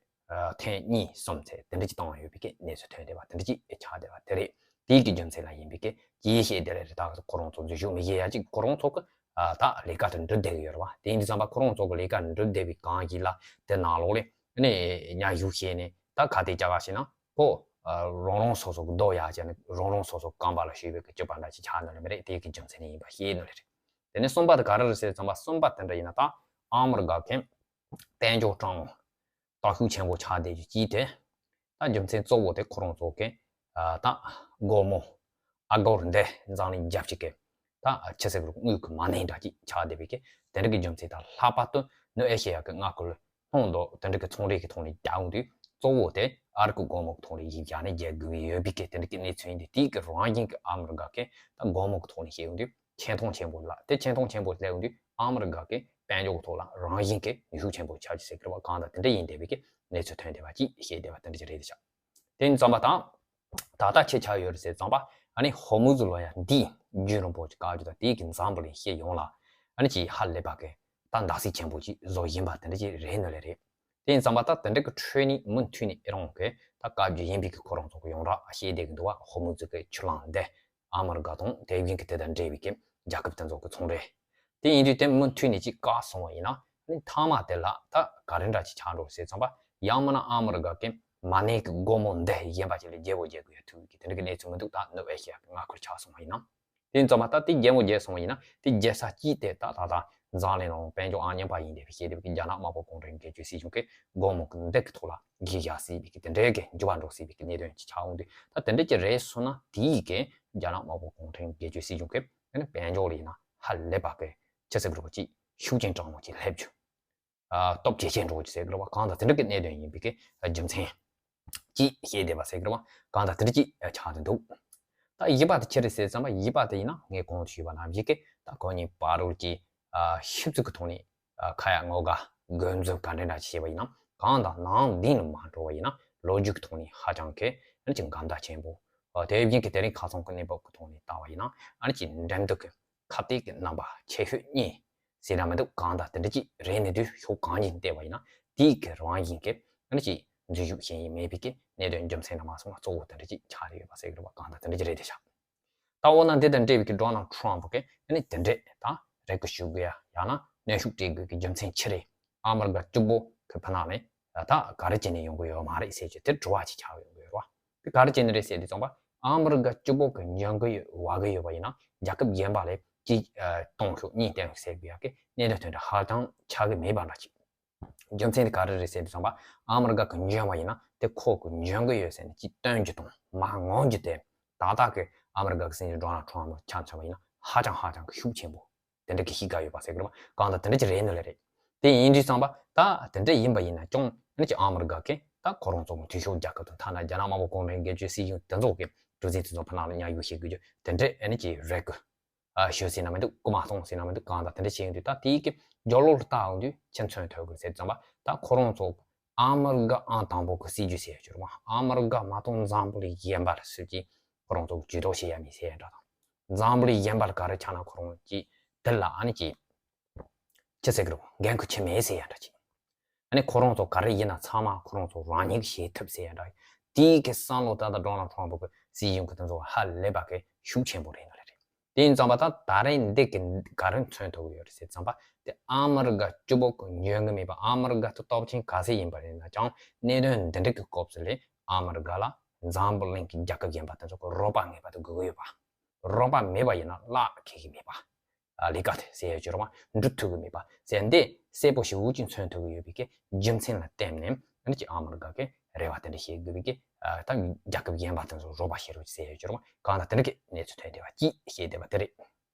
ཐེངས་གཉིས་གསུམ་ཚད་དེ་འདྲ་ཅིག་བཏང་ཡོད་པའི་གི་གནས་ཚུལ་ཐོན་བསྡད་པ་དེ་འདྲ་ཅིག་ཆགས་བསྡད་པ་དེ་རེད། དེའི་གི་རྒྱུ་མཚན་ལ་ཡིན་པའི་གི་ཅིའི་ཕྱིར་དེ་རེད། ད་ཁོ་རང་ཚོ་འཛུལ་ཞུགས་མི་བྱེད་ཡ་ཅིག་ཁོ་རང་ཚོ་གི་ ད་ལས་ཀ་དེ་འགྲུབ་བསྡད་ཀྱི་ཡོད་རེད་བ། དེ་ཡིན་དུས་ཙམ་པ་ཁོ་རང་ཚོ་གི་ལས་ཀ་འགྲུབ་བསྡད་པའི་སྒང་ཞིག་ལ་དེ་ནང་ལོགས་ལ་ནི་མཉམ་ཞུགས་བྱས་ནས་ད་ག་དེ་ཅག་ག་ཞིག་ན་ཁོ་རང་རང་སོ་སོ་གི་རྡོ་ཡག་བྱས་ནས་རང་རང་སོ་སོ་རྐང་པ་ལ་གཞུས་པའི་གི་སྤྱོད་པ་འདྲ་ཅིག་ཆགས་ནི་ལ་མི་རེད། དེ་གི་རྒྱུ་མཚན་ནི་ཡིན་པ་ཤེས་ནི་ལ་རེད། དེ་ནས་གསུམ་པ་དེ་ག་རེ་རེད་ཟེར་ཙམ་པ་གསུམ་པ་དེ་འདྲ་ཡིན་ན་ད་ཨ་མི་རི་ཀ་གི་དཔལ་འབྱོར་སྤྲང་བོ་སྟོབས་ཤུགས་ཆེན་པོ་ཆགས་བསྡད་རྒྱུ་གཅིག་དེ། ད་རྒྱུ་མཚན་གཙོ་བོ་དེ་ཁོ་རང་ཚོ་གི་ད་སྒོར་མོ་ཨ་སྒོར་འདི་འཛམ་གླིང་རྒྱལ་སྤྱི་གི་ད་ཆི་ཟེར་དགོས་རེད། དངུལ་གི་མ་གནས་འདྲ་ཅིག་ཆགས་བསྡད་པའི་གི་དེ་འདྲ་གི་རྒྱུ་མཚན་དང་ལྷག་པར་དུ་ནུབ་ཨེ་ཤེ་ཡ་གི་མངའ་ཁུལ་ལ་ཐོང་མདོག་དེ་འདྲ་གི་ཚོང་རའི་གི་ཐོག་ནས་རྒྱག་འོང་དུས་གཙོ་བོ་དེ་ཨ་རི་གི་སྒོར་མོ་གི་ཐོག་ནས་ཡིག་རྒྱག་ནས་རྒྱག་དགོས་ཀྱི་ཡོད་པའི་གི་དེ་འདྲ་གི་གནས་ཚུལ་ཡིན་དུས། དེའི་གི་རང་བཞིན་གི་ཨ་མི་རི་ཀ་གི་ད་སྒོར་མོ་གི་ཐོག་ནས་བཤད་འོང་དུས་ཆེ་མཐོང་ཆེན་པོ་ལ་དེ་ཆེ་མཐོང་ཆེན་པོ་སླེབས་འོང་དུས་ཨ་མི་རི་ཀ་གི་དཔལ་འབྱོར་གི་ཐོག་ལ་རང་བཞིན་གི་ནུས་ཤུགས་ཆེན་པོ་ཆགས་ཀྱི་ཟེར་གི་རེད་བ། གང་ལྟར་དེ་འདྲ་ཡིན་བསྡད་པའི་གི་གནས་ཚུལ་ཐོན་བསྡད་པ་ཅིག་བཤད་བསྡད་པ་དེ་འདྲ་ཅིག་རེད་དེ་ཤག་དེ་ཡིན་ཙམ་པ་དང་། ད་ལྟ་ཆེ་ཆགས་ཡོད་རེད་ཟེར་ཙམ་པ་ཨ་ནི་ཧོར་མུ་ཛི་ལོ་ཡ་འདིའི་རྒྱུན་རིང་པོ་ཅིག་བཀག་རྒྱུ་དང་དེའི་གི་འཛམ་བུ་གླིང་སྤྱི་ཡོངས་ལ་ཨ་ནི་ཅིག་ཧ་ལས་པ་གི་ད་འདག་སེལ་ཆེན་པོ་ཅིག་བཟོ་བཞིན་པ་དེ་འདྲ་ཅིག་རེད་ནི་ལ་རེད། དེ་ཡིན་ཙམ་པ་ད་དེ་འདྲ་གི་ཁྲོད་ནས་མུ་མཐུད་ནས་ཨེ་རང་གི་ད་བཀག་རྒྱུ་ཡིན་པའི་གི་ཁོ་རང་ཚོ་གི་ཡོངས་གྲགས་བཤད་བསྡད་གི་འདུག་བ། ཧོར་མུ་ཛི་གི་ཆུ་གླིང་འདི་ཨ་མི་རི་ཀ་དང་དེ་བཞིན་གི་དེ་དང་འབྲེལ་བའི་གི་རྒྱལ་ཁབ་དེ་ཚོ་གི་ཚོང་རེད། དེ་ཡིན་དུས་དེ་མུ་མཐུད་ནས་ཅིག་བཀག་སོང་བ་ཡིན་ན་ཨ་ནི་མཐའ་མ་དེ་ལ་ད་ག་རེ་འདྲ་ཅིག་ཆགས་འགྲོ་ཟེར་ཙམ་པ་ཡང་མིན་ན་ཨ་མི་རི་ཀ་གི་མ་གནས་གི་སྒོར་མོ་འདི་གཞན་པ་ཅིག་ལ་རྒྱལ་པོ་རྒྱལ་དགོས་ཡ་ཐུག་གི་དེ་འདྲ་གི་གནས་ཚུལ་མི་འདུག་ད་ནུབ་ཨེ་ཤི་ཡ་གི་མངའ་ཁུལ་ཆགས་སོང་བ་ཡིན་ན། དེ་ཡིན་ཙམ་པ་ད་དེ་རྒྱལ་པོ་རྒྱལ་སོང་བ་ཡིན་ན་དེ་རྒྱལ་ས་གཅིག་དེ་ད་ད་ད་འཛམ་གླིང་ནང་དཔལ་འབྱོར་ཨང་གཉིས་པ་ཡིན་བསྡད་པའི་ཤེས་བསྡད་པའི་རྒྱ་ནག་དམར་པོ་གུང་ཁྲན་སྒེར་གཅོད་སྲིད་གཞུང་གི་སྒོར་མོ་གི་འདི་གི་ཐོག་ལ་གཞི་བཞག་སྲིད་པའི་གི་དེ་འདྲའི་གི་འགྱུར་བ་འགྲོ་སྲིད་པའི་གི་གནད་དོན་ཅིག་ཆགས་འོང་དུས། ད་དེ་འདྲ་ཅིག་རེད་སོང་ན་དེ་ཡི་གི་རྒྱ་ནག་དམར་པོ་གུང་ཁྲན་སྒེར་གཅོད་སྲིད་གཞུང་གི་ཨ་ནི་དཔལ་འབྱོར་ལ་ཡིན་ན་ཧ་ལས་པ་གི་ཆི་ཟེར་དགོས་རེད་པ། ཅིག་ཤུགས་རྐྱེན་དྲག་མོ་ཅིག་སླེབས་རྒྱུ། ཨ། སྟོབས་ཇེ་ཆེར་འགྲོ་རྒྱུ་ཟེར་གི་རེད་པ། གང་ལྟར་དེ་འདྲ་གི་གནད་དོན་ཡིན་པའི་གི་རྒྱུ་མཚན་ཅིག་བཤད་བསྡད་པ་ཟེར་གི་རེད་པ། གང་ལྟར་དེ་འདྲ་ཅིག་ཆགས་བསྡད་འདུག་ད་བཞི་པ་དེ་ཅི་རེད་ཟེར་ཙམ་པ་བཞི་པ་དེ་ཡིན་ན་ངས་གོང་དུ་ཞུས་པ་ནང་བཞིན་གི་ད་ཁོ་གཉིས་བར་དུ་གི་ཨ། ཞིབ་འཚོལ་གི་ཐོག་ནས་ཨ། ཁ་ཡ་ངོ་དགའ་རྒོལ་འཛིང་ག་འདྲ་འདྲ་བྱས་པ་ཡིན་ན་གང་དང་ནང་འདི་ནི་མ་འགྲོ་བ་ཡིན་ན་ལོ་རྒྱུས་ཀྱི་ཐོག་ནས་ཧ་ཅང་གི་ཨ་ནི་ཅིག་འགལ་ཟླ་ཆེན་པོ། ཨ། དེ་བཞིན་གི་དེ་རིང་ཁ་སང་གི་གནས་བབ་ཀྱི་ཐོག་ནས་བལྟ་བ་ཡིན་ན་ཨ་ནི་ཅིག་འགྲན་བསྡུར་གི་ཁ་གཏད་ཀྱི་རྣམ་པ་ཆེ་ཤོས་གཉིས་ཟེར་ན་མི་འདུག་གང་ལྟར་དེ་འདྲ་ཅིག་རེད་ནི་དུས་ཕྱོགས་གང་ཅིག་བལྟས་པ་ཡིན་ན་དེའི་གི་རང་བཞིན་གྱི་ཨ་ནི་ཅིག་འཛུལ་ཞུགས་ཞེན་ཡིན་མེད་པའི་གི་གནད་དོན་རྒྱུ་མཚན་དུ་མ་སོང་ན་གཙོ་བོ་དེ་འདྲ་ཅིག་ཆགས་ཡོད་པ་ཟེར་གི་རེད་པ། གང་ལྟར་དེ་འདྲ་ཅིག་རེད་དེ་ཤག་ད་འོ་ན་འདི་དང་འབྲེལ་བའི་གི་ཌོ་ནལ་ཊམ་ཕ་གི་ཨ་ནི་དེ་འདྲས་ད་རེ་སྐུལ་ཞུ་དགོས་ཡ་ཡང་ན་གནོན་ཤུགས་སྤྲད་དགོས་ཀྱི་རྒྱུ་མཚན་ཅི་རེད། ཨ་མི་རི་ཀ་གཅིག་པོ་གི་ཕི་ནང་ནས་ད་ག་རེ་བྱས་ནས་ཡོང་གི་ཡོད་མ་རེད་ཟེར་གྱི་དེ་དྲི་བ་ཅིག་ཆགས་ཡོང་གི་ཡོད་རེད་བ། དེ་ག་རེ་བྱས་ནས་རེད་ཟེར་དུས་ཙམ་པ་ཨ་མི་རི་ཀ་གཅིག་པོ་གི་འཇོན་གི་ཡོད་བ་གི་ཡོད་པ་ཡིན་ན་རྒྱལ་ཁབ་གཞན་པ་ལས་གཅིག་གཏོང་ཤོག་གཉིས་བཏོན་ཤོག་ཟེར་དགོས་ཡ་གི་གནད་དོན་དེ་འདྲ་ཧ་ཅང་ཆགས་གི་མེད་པ་འདྲ་ཅིག་རྒྱུ་མཚན་དེ་ག་རེ་རེད་ཟེར་དུས་ཙམ་པ་ཨ་མི་རི་ཀ་གི་འཇོན་པ་ཡིན་ན་དེ་ཁོ་གི་འཇོན་གི་ཡོད་ཟེར་ནས་ཅིག་སྟོན་རྒྱུ་དང་མ་ངོམ་རྒྱུ་དེ་ད་ལྟ་གི་ཨ་མི་རི་ཀ་གི་སྲིད་འཛིན་ཌོ་ནལ་ཊམ་ཕ་ཆ་མཚོན་པ་ཡིན་ན་ཧ་ཅང་ཧ་ཅང་གི་ཤུགས་ཆེན་པོ་དེ་འདྲ་གི་གཤིས་ཀ་ཡོད་པ་ཟེར་གི་རེད་པ། གང་ལྟར་དེ་འདྲ་ཅིག་རེད་ནི་ལ་རེད། དེ་ཡིན་དུས་ཙམ་པ་ད་དེ་འདྲ་ཡིན་པ་ཡིན་ན་ཀྱང་ཨ་ནི་ཅིག་ཨ་མི་རི་ཀ་གི་ད་ཁོ་རང་ཚོ་གི་འཐུས་ཤོར་རྒྱལ་ཁབ་དང་ཐ་ན་རྒྱ་ནག་དམར་པོ་གུང་ཁྲན་སྒེར་གཅོད་སྲིད་གཞུང་དེ་ཚོ་གི་གྲུ་གཟིངས་དེ་ཚོ་ཕི་ནང་ལ་མཉམ་ཞུགས་བྱེད་དགོས་རྒྱུ་དེ་འདྲ་ཨ་ནི་ཅིག་རེ་སྐུལ་ཨ། ཞུ་ཟེར་ན་མི་འདུག་སྐུལ་མ་གཏོང་ཟེར་ན་མི་འདུག་གང་ལྟར་དེ་འདྲ་བྱེད་ཡོང་དུས་ད་དེའི་གི་རྒྱབ་ལོགས་ལ་ལྟ་ཡོང་དུས་ཅི་མཚོན་ཐུབ་གི་ཟེར་ཙམ་པ་ད་ཁོ་རང་ཚོ་ཨ་མི་རི་ཀ་ཨང་དང་པོ་གི་སྲིད་ཇུས་ཟེར་ཡ་ཅིག་ཡོད་རེད་པ། ཨ་མི་རི་ཀ་མ་གཏོགས་འཛམ་བུ་གླིང་གཞན་པ་ལ་སུས་ཀྱིས་ཁོ་རང་ཚོ་གི་ཇུས་གཏོགས་བྱེད་ཡ་མེད་ཟེར་ཡ་འདྲ་དང་། འཛམ་བུ་གླིང་གཞན་པ་ལ་ག་རེ་ཆགས་ན་ཁོ་རང་གིས་དེ་ལ་ཨ་ནི་ཅིག་ཅི་ཟེར་གི་རེད། འགན་ཁུར་ཆེ་མེད་ཟེར་ཡ་འདྲ་ཅིག་ཨ་ནི་ཁོ་རང་ཚོ་ག་རེ་ཡིན་ན་ཚང་མ་ཁོ་རང་ཚོ་རང་ཉིད་ཀྱིས་བྱེད་ཐུབ་ཟེར་ཡ་འདྲ། དེའི་གི་བསམ་བློ་ད་ལྟ་ཌོ་ནལ་ཊམ་ཕ་གི་སྲིད་གཞུང་གི་དེ་ཚོ་ཧ་ལས་པ་གི་ཤུགས་ཆེན་པོ་རེད་ནི་ལ་རེད། དེ་ཡིན་ཙམ་པ་ད་ད་རེས་འདི་གི་ག་རེ་མཚོན་ཐུབ་ཀྱི་ཡོད་རེད་ཟེར་ཙམ་པ་དེ་ཨ་མི་རི་ཀ་གཅིག་པོ་གི་འཇོན་གི་མེད་པ། ཨ་མི་རི་ཀ་དེ་སྟོབས་ཆེན་ག་ཚད་ཡིན་པ་ཡིན་ན་ཀྱང་གནད་དོན་འདི་འདྲ་གི་སྐབས་སུ་ལས་ཨ་མི་རི་ཀ་ལ་འཛམ་བུ་གླིང་གི་རྒྱལ་ཁབ་གཞན་པ་དེ་ཚོ་གི་རོགས་པ་ངེས་པར་དུ་དགོས་ཀྱི་ཡོད་པ། རོགས་པ་མེད་པ་ཡིན་ན་གླགས་ཁེལ་གི་མེད་པ། ཨ། ལས་ཀ་དེ་ཟེར་ཡ་ཅིག་ཡོད་རེད་པ། འགྲུབ་ཐུབ་གི་མེད་པ་ཟེར་འདི་གསལ་པོ་ཞེ་པོ་ཅིག་མཚོན་ཐུབ་གི་ཡོད་པའི་གི་རྒྱུ་མཚན་ལ་བརྟེན་ནས་ཨ་ནི་ཅིག་ཨ་མི་རི་ཀ་གི་རེ་བ་དེ་འདྲ་བྱེད་དགོས་པའི་གི་ཨ། ད་རྒྱལ་ཁབ་གཞན་པ་དེ་ཚོ་རོགས་པ་བྱེད་རོགས་ཟེར་ཡ་ཅིག་ཡོད་རེད་པ། གང་ལྟར་དེ་འདྲ་གི་གནས་ཚུལ་ཐོན་བསྡད་པ་ཅིག་བཤད་བསྡད་པ་དེ་རེད།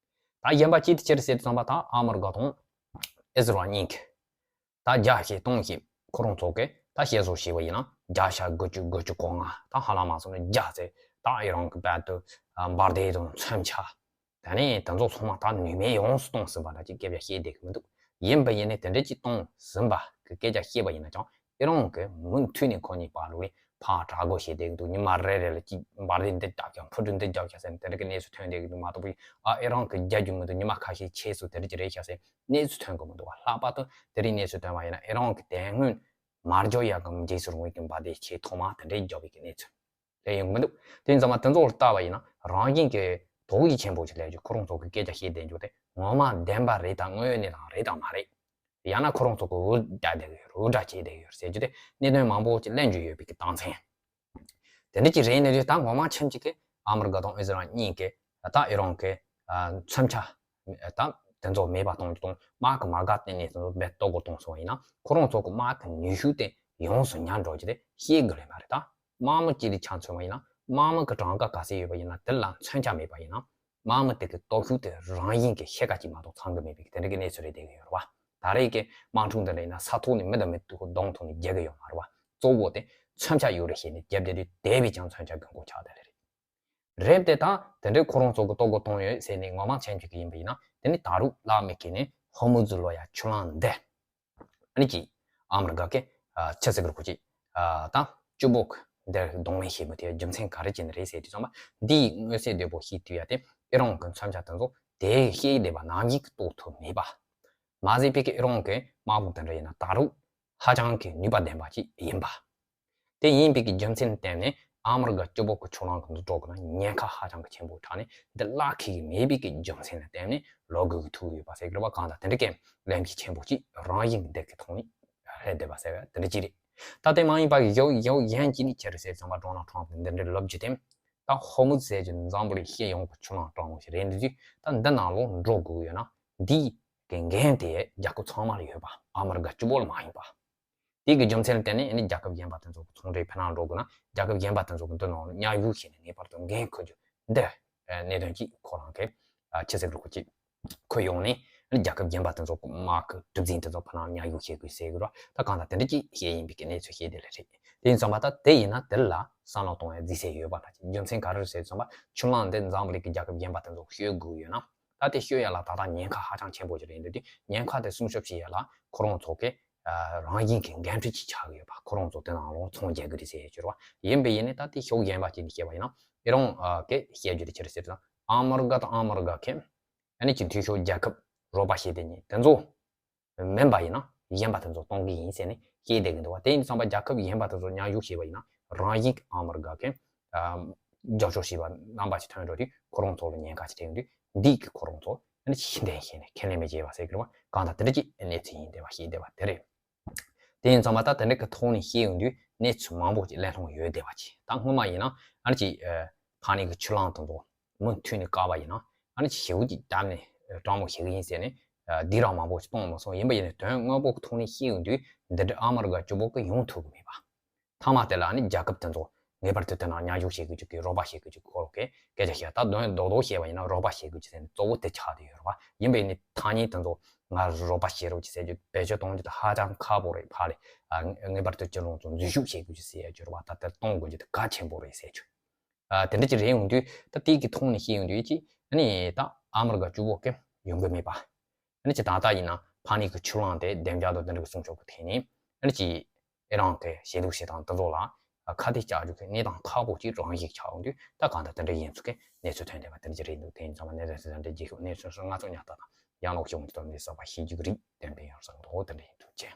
ད་གཞན་པ་ཅིག་དེ་ཅི་རེད་ཟེར་དུས་ཙམ་པ་ད་ཨ་མི་རི་ཀ་དང་ཨི་ཟི་རལ་གཉིས་ཀྱི་ད་རྒྱག་བྱེད་གཏོང་བྱེད་ཁོ་རང་ཚོ་གིས་ད་བཤད་སྲོལ་བྱས་པ་ཡིན་ན་བརྒྱ་ཆ་དགུ་བཅུ་དགུ་བཅུ་གོ་ལྔ་ད་ཧ་ལམ་མ་སོང་ནས་བརྒྱ་ཚེ་ད་ཨི་རན་གྱི་བར་དུ་འབར་མདེལ་དང་མཚོན་ཆ་ད་ནི་དེ་ཚོ་ཚང་མ་ད་ནུས་མེད་ཡོངས་སུ་གཏོང་ཟིན་པ་འདྲ་ཅིག་སྐད་ཆ་བཤད་བསྡད་ཀྱི་མི་འདུག་ཡིན་པ་ཡིན་ནའི་དེ་འདྲ་ཅིག་གཏོང་ཟིན་པ་གི་སྐད་ཆ་བཤད་པ་ཡིན་ན་ཀྱང་ཨི་རན་གྱིས་མུ་མཐུད་ནས་ཁོ་གཉིས་བར་ལ་ཕར་དྲག་རྒོལ་བྱས་བསྡད་ཀྱི་འདུག་ཉི་མ་རེ་རེ་ལ་ཅིག་འབར་མདེལ་འདི་བརྒྱབ་ཤག་འཕུར་གྲུ་འདི་བརྒྱབ་ཤག་ཟེར་ནས་དེ་འདྲ་གི་གནས་ཚུལ་ཐོན་བསྡད་ཀྱི་འདུག་མ་གཏོགས་པའི་ཨ་ཨི་རན་གྱིས་རྒྱག་རྒྱུ་མི་འདུག་ཉི་མ་ཁ་ཤས་ཆད་སོང་དེ་འདྲ་ཅིག་རེད་ཤག་ཟེར་གནས་ཚུལ་ཐོན་གྱི་མི་འདུག་བ། ལྷག་པར་དུ་དེ་རིང་གནས་ཚུལ་ཐོན་པ་ཡིན་ན་ཨི་རན་གྱི་དེ་སྔོན་མར་འཇོག་ཡག་གི་འཇིགས་སུ་རུང་བའི་གི་འབར་མདེལ་ཆེས་ཐོག་མ་དེ་འདྲའི་བརྒྱབ་པའི་གི་གནས་ཚུལ་སླེབས་ཡོང་གི་མི་འདུག་དེ་ཡིན་ཙང་མ་དེ་ཚོ་ལ་ལྟ་བ་ཡིན་ན་རང་བཞིན་གྱི་ དོགས་གཞི་ཆེན་པོ་ཅིག་སླེབས་རྒྱུ། ཁོ་རང་ཚོ་གི་སྐད་ཆ་བཤད་བསྡད་རྒྱུ་དེ་ངོ་མ་བདེན་པ་རེད་དང་དངོས་ཡོད་གནས་སྟངས་རེད་དང་མ་རེད། ཡང་ན་ཁོ་རང་ཚོ་གི་འུར་རྒྱག་བསྡད་ཀྱི་ཡོད་རེད། འུར་སྒྲ་བྱེད་བསྡད་ཀྱི་ཡོད་རེད་ཟེར་རྒྱུ་དེ་གནད་དོན་མང་པོ་ཅིག་གླེང་རྒྱུ་ཡོད་པའི་གི་རྟགས་མཚན། དེ་འདྲ་ཅིག་རེད་ནས་རེད། ད་ངོ་མ་ཁྱིམ་གཅིག་གི་ཨ་མི་རི་ཀ་དང་ཨི་ཟི་རལ་གཉིས་ཀྱི་ད་ཨི་རན་གྱི་ཨ་མཚོན་ཆ་ད་དེ་ཚོ་མེད་པ་གཏོང་རྒྱུ་དང་། དམག་གི་མ་དགའ་བརྟེན་ནས་དེ་ཚོ་རྦད་གཏོར་རྒོལ་གཏོང་སོང་བ་ཡིན་ན། ཁོ་རང་ཚོ་གི་དམག་གི་ནུས་ཤུགས་དེ་ཡོངས་སུ་ཉམས་འགྲོ་རྒྱུ་དེ་ཤེས་དགོས་ལེ་མ་རེད། ད་དམག་མི་གཅིག་ལ་ཆ་མཚོན་པ་ཡིན་ན། དམག་མི་གི་གྲངས་ཀ་ག་ཚད་ཡོད་པ་ཡིན་ན། དེ་ལ་མཚོན་ཆ་མེད་པ་ཡིན་ན། དམག་མི་དེ་གི་སྟོབས་ཤུགས་དེ་རང་བཞིན་གྱི་ཤེལ་ཀ་གཅིག་མ་གཏོགས་ཚང་གི་མེད་པའི་དེ་འདྲ་གི་གནས་ཚུལ་རེད་བསྡད་ཀྱི་ཡོད་རེད་བ། ད་རེས་ཀྱི་དམག་འཁྲུག་འདི་འདྲ་ཡིན་ན་ས་ཐོག་ནས་མི་དང་མི་གདོང་ཐུག་ནས་རྒྱག་གི་ཡོད་མ་རེད་བ། གཙོ་བོ་དེ་མཚོན་ཆ་ཡོད་རེད་བཤད་ནས་རྒྱབ་བསྡད་དུས། དེ་བས་ཀྱང་མཚོན་ཆ་དགོས་མཁོ་ཆགས་བསྡད་ལེ་རེད། རེད་དེ། ད་དེ་འདྲའི་ཁོ་རང་ཚོ་གི་གཏོར་རྒོལ་གཏོང་ཡོད་ཟེར་ནས་ངོ་མ་མཚོན་རྒྱུ་གི་ཡིན་པ་ཡིན་ན། དེ་ནི་ད་རུང་བླ་མེད་ཀྱི་ནས་ཧོར་མུ་ཛི་ལོ་ཡ་ཆུ་གླང་འདི། ཨ་ནི་ཅི། ཨ་མི་རི་ཀ་གི་ཨ་ཆི་ཟེར་གི་རེད། ཁོ་ཅི། ཨ་ད་སྐྱོ་པོ་གི་འདིར་གདོང་ལེན་བྱེད་མི་དེ་རྒྱུ་མཚན་ག་རེ་བྱས་ནས་རེད་ཟེར་དུས་ཙམ་པ། འདིའི་མངོན་གསལ་དོད་པོ་ཤེས་ཐུབ་ཡ་དེ། ཨི་རན་གྱི་མཚོན་ཆ་དེ་ཚོ་དེ་ཤེས་བསྡད་པ་ནང་བཞིན་གྱི་གཏོར་ཐུབ་མེད་པ། མ་ཟད་པའི་གི་ཨི་རན་གྱི་དམག་དཔུང་དེ་འདྲ་ཡིན་ན་ད་རུང་ཧ་ཅང་གི་ནུས་པ་ལྡན་པ་ཅིག་ཡིན་པ། དེ་ཡིན་པའི་གི་རྒྱུ་མཚན་ལ་བརྟེན་ནས་ཨ་མི་རི་ཀ་སྐྱོ་པོ་གི་ཆུ་གླང་གི་འདི་འགྲོ་དགོས་ན་ཉེན་ཁ་ཧ་ཅང་གི་ཆེན་པོ་དྲགས་ནས། འདི་གླགས་འཁེལ་གི་མེད་པའི་གི་རྒྱུ་མཚན་ལ་བརྟེན་ནས་ལོག་དགོས་གི་ཐུག་ཡོད་པ་ཟེར་གི་རེད་བ། གང་ལྟར་དེ་འདྲ་གི་ལན་གྱི་ཆེན་པོ་ཅིག་རང་བཞིན་གི་འདེགས་ཀྱི་ཐོག་ནས་སླེབས་བསྡད་པ་ཟེར་བ་དེ་འདྲ་ཅིག་རེད། ད་དེ་མ་ཡིན་པ་གི་ཡོ་ཡོ་ཡན་གྱི་ནི་ཁྱེད་རེ་ཟེར་ཙམ་པ། ཌོ་ནལ་ཊམ་པ་གི་འདི་འདྲའི་ལབ་རྒྱུ་དེ། ད་ཧོར་མུ་ཛི་ཟེར་རྒྱུ་འཛམ་བུ་གླིང་ཤེས་ཡོང་གི་ཆུ་གླང་སྤྲང་མོ་ཞིག་རེད། འདི་དུས་ད་འདི་ནང་ལོགས་འགྲོ་དགོས་ཡོད་ན། འདི་གི་འགན་དེ་རྒྱལ་ཁབ་ཚང་མ་ལ་ཡོད་པ། ཨ་མི་རི་ཀ་གཅིག་པོ་ལ་མ་ཡིན་པ། དེ་གི་རྒྱུ་མཚན་ལ་བརྟེན་ནས་ཨ་ནི་རྒྱལ་ཁབ་གཞན་པ་དེ་ཚོ་གི་ཚོང་འབྲེལ་ཕན་ནང་འགྲོ་དགོས་ན། རྒྱལ་ཁབ་གཞན་པ་དེ་ཚོ་གི་འདི་ནང་ལ་མཉམ་ཞུགས་བྱས་ནས་ངེས་པར་དུ་འགན་འཁུར་རྒྱུ་འདི་གནད་དོན་གཅིག་ཁོ་རང་གི་ཨ་ཆི་ཟེར་གི་རེད། ཁོ་ཅིག་ཁོ་ཡོང་ནས་ཨ་ནི་རྒྱལ་ཁབ་གཞན་པ་དེ་ཚོ་གི་དམག་གི་གྲུ་གཟིངས་དེ་ཚོ་ཕན་ནང་མཉམ་ཞུགས་བྱེད་དགོས་ཟེར་གི་རེད་བ། ད་གང་ལྟར་དེ་འདྲ་ཅིག་བཤད་ཡིན་པའི་གི་གནས་ཚུལ་བཤད་བསྡད་ལེ་རེད། དེ་ཡིན་ཙམ་པ་ད་དེ་ཡིན་ན་དེ་ལ་བསམ་བློ་གཏོང་ཡ་རྫིག་ས་ཡོད་པ་འདྲ་ཅིག་རྒྱུ་མཚན་ག་རེ་རེད་ཟེར་ཙམ་པ། ཆུ་གླང་འདི་འཛམ་བུ་གླིང་གི་རྒྱལ་ཁབ་གཞན་པ་དེ་ཚོ་གི་ཤོད་དགོས་ཡོད་ན། ད་དེ་ཤོད་ཡ་ལ་ད་ལྟ་ཉེན་ཁ་ཧ་ཅང་ཆེན་པོ་ཅིག་རེད། འདི་དུས་ཉེན་ཁ་དེ་སྲུང་སྐྱོབ་བྱེད་ཡ་ལ་ཁོ་རང་ཚོ་གི་ཨ་རང་བཞིན་གྱི་འགན་འཁྲི་ཅིག་ཆགས་ཀྱི་ཡོད་པ། ཁོ་རང་ཚོ་དེ་ནང་ལོགས་ཚོང་རྒྱག་གི་རེད་ཟེར་ཡ་ཅིག་ཡོད་རེད་བ། ཡིན་པས་ཡིན་ནས་ད་དེ་ཕྱོགས་གཞན་པ་ཅིག་ནས་བཤད་པ་ཡིན་ན། ཨི་རན་གྱི་བཤད་རྒྱུ་དེ་ཅི་རེད་ཟེར་ན། ཨ་མི་རི་ཀ་དང་ཨ་མི་རི་ཀ་གི་ཨ་ནི་ཅིག་འཐུས་ཤོར་རྒྱལ་ཁབ་རོགས་པ་བྱེད་དེ་ཉིད་དེ་ཚོ་མིན་པ་ཡིན་ན་གཞན་པ་དེ་ཚོ་གཏོང་གི་ཡིན་ཟེར་ནས་བཤད་བསྡད་ཀྱི་འདུག་བ། དེ་ཡིན་དུས་ཙམ་པ་རྒྱལ་ཁབ་གཞན་པ་དེ་ཚོ་མཉམ་ཞུགས་བྱས་པ་ཡིན་ན། རང་བཞིན་གྱི་ཨ་མི་རི་ཀ་གི་ཨ་རྒྱབ་སྐྱོར་བྱས་པ་རྣམ་པ་ཞིག་ཐོན་འགྲོ་དུས་ཁོ་རང་ཚོ་ལ་ཉེན་ཁ་ཞིག་འཕྲད་ཡོང་དུས། འདི་གི་ཁོ་རང་ཚོ་ཨ་ནི་ཤེས་ལྡན་བྱས་ནས་ཁས་ལེན་མི་བྱེད་པ་ཟེར་གི་རེད་བ། གང་ལྟར་དེ་འདྲ་ཅིག་གནས་ཚུལ་ཡིན་བསྡད་པ་ཞིག་བསྡད་པ་དེ་རེད། དེ་ཡིན་ཙམ་པ་ད་དེ་འདྲ་གི་ཐོག་ནས་བཤད་ཡོང་དུས་གནས་ཚུལ་མང་པོ་ཅིག་གླེང་སློང་ཡོད་བསྡད་པ་ཅིག་ད་སྔོན་མ་ཡིན་ན་ཨ་ནི་ཅིག་ཨ་ཕ་ནི་གི་ཆུ་གླང་དེ་ཚོ་མུ་མཐུད་ནས་བཀག་པ་ཡིན་ན། ཨ་ནི་ཞེ་པོ་ཅིག་བརྒྱབ་ནས་སྤྲང་མོ་བྱེད་གི་ཡིན་ཟེར་ནས་ཨ་སྡིགས་ར་མང་པོ་ཞིག་གཏོང་མ་སོང་། ཡིན་པ་ཡིན་ནས་དོན་དངོས་པོ་གི་ཐོག་ནས་བཤད་ཡོང་དུས་འདི་འདྲ་ཨ་མི་རི་ཀ་གཅིག་པོ་གི་ཡོང་ཐུབ་གི་མེད་པ། མཐའ་མ་དེ་ལ་ཨ་ནི་རྒྱལ་ཁབ་དེ་ཚོ་ངེས་པར་དུ་དེ་ནང་མཉམ་ཞུགས་བྱེད་དགོས་རྒྱུ་གི་རོགས་པ་བྱེད་དགོས་རྒྱུ་གི་སྐོར་གི་སྐད་ཆ་བཤད། ད་དོན་རྡོག་རྡོག་བཤད་པ་ཡིན་ན་རོགས་པ་བྱེད་དགོས་རྒྱུ་ཟེར་ནས་གཙོ་བོ་དེ་ཆགས་བསྡད་ཡོད་རེད་བ། ཡིན་པ་ཡིན་ནས་ཐ་སྙད་དེ་ཚོ་ང་རོགས་པ་བྱེད་རོགས་གྱིས་ཟེར་རྒྱུ་བེད་སྤྱོད་གཏོང་རྒྱུ་དེ་ཧ་ཅང་ཁག་པོ་རེད། ཕར་ལས་ཨ་ངེས་པར་དུ་ཁྱེད་རང་ཚོ་འཛུལ་ཞུགས་བྱེད་དགོས་རྒྱུ་ཟེར་ཡ་ཅིག་ཡོད་རེད་བ། ད་དེ་གཏོང་དགོས་རྒྱུ་དེ་གལ་ཆེན་པོ་རེད་ཟེར་རྒྱུ། ཨ་དེ་འདྲ་ཅིག་རེད། ཡོང་དུས་ད་དེ་གི་ཐོག་ནས་བཤད་ཡོང་དུས་ཅིག་ཨ་ནི་ད་ཨ་མི་རི་ཀ་གཅིག་པོ་གི་ཡོང་གི་མེད་པ། ཨ་ནི་ཅིག་ད་ལྟ་ཡིན་ན་ཕ་ནི་གི་ཆུ་གླང་དེ་བདེ་འཇགས་དང་དེ་འདྲ་གི་སྲུང་སྐྱོབ་ཀྱི་ཐད་ནས་ཨ་ནི་ཅིག་ཨི་རན་གྱི་ཞེ་སྡུག་བྱེད་སྟངས་དེ་ཚོ་ལ་ཁ་གཏད་བཅག་རྒྱུ་གི་གནས་སྟངས་ཁག་པོ་ཅིག་རང་ཞིག་ཆགས་ཡོང་དུས། ད་གང་ལྟར་དེ་འདྲ་ཡིན་ཚུལ་གྱི་གནས་ཚུལ་ཐོན་བསྡད་པ་དེ་འདྲ་ཅིག་རེད་འདུག་དེ་ཡིན་ཙང་མ་གནས་ཚུལ་དེ་འདྲ་རྒྱལ་ཁབ་གནས་ཚུལ་སོགས་ང་ཚོ་ཉག་ཐག་དང་ཡང་ལོག་བྱུང་དུས་དོན་འདི་གསར་པ་ཤེས་རྒྱུ་གི་རིགས་གཏན་འབེབས་ཡོང་ས་འདུག་དེ་འདྲ་ཡིན་འདུག་ཅེས།